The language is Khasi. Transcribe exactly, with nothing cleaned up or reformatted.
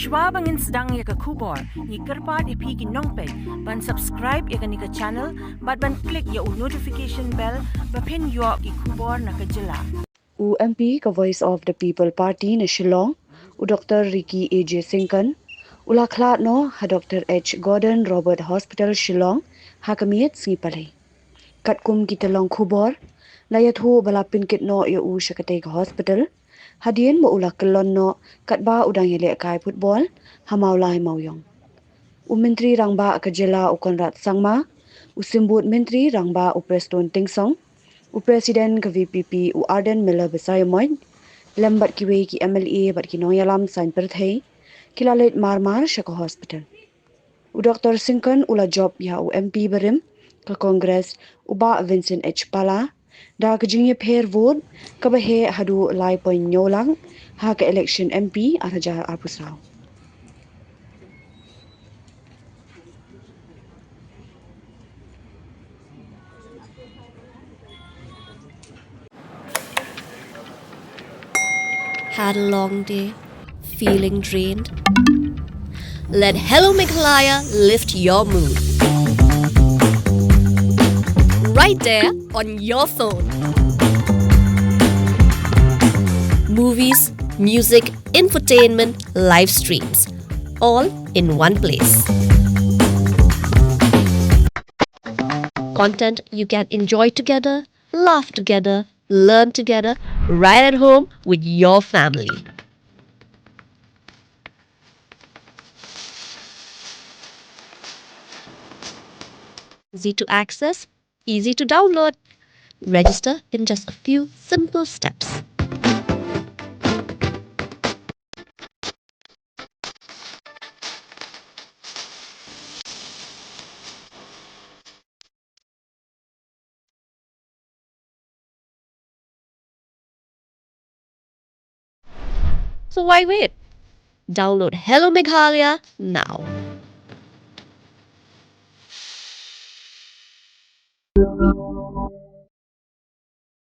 Shuwa ba ngin sdang ïa ka khubor, ngi kyrpad ïa phi ki nongpeit ban subscribe ïa kane ka channel bad ban click ïa u notification bell ba phin ïoh ki khubor na ka jylla. U M P ka Voice of the People Party na Shillong, u Doctor Ricky A J Syngkon, u la khlad noh ha Doctor H Gordon Roberts Hospital Shillong ha ka miet sngi Palei. Katkum ki tyllong khubor, la ïathuh ba la pynkit noh ïa u sha katei ka hospital hadien ba u la kyllon noh katba u dang ïalehkai football ha Mawlai Mawiong. U Myntri Rangbah ka jylla u Conrad Sangma, u Symbud Myntri Rangbah u Prestone Tynsong, u President ka V P P u Ardent Miller Basaiawmoit, lem bad kiwei ki M L A bad ki nongïalam saiñ pyrthei, ki la leit mar mar sha ka hospital. U Doctor Syngkon u la jop ïa u M P barim ka Congress u Bah Vincent H Pala da ka jingïapher vote kaba heh haduh lai point hynñiew lak ha ka election M P ar hajar arphew saw. Had a long day? Feeling drained? Let Hello Meghalaya lift your mood. Right there on your phone. Movies, music, infotainment, live streams, all in one place. Content you can enjoy together, laugh together, learn together, right at home with your family. Easy to access, easy to download. Register in just a few simple steps. So why wait? Download Hello Meghalaya now.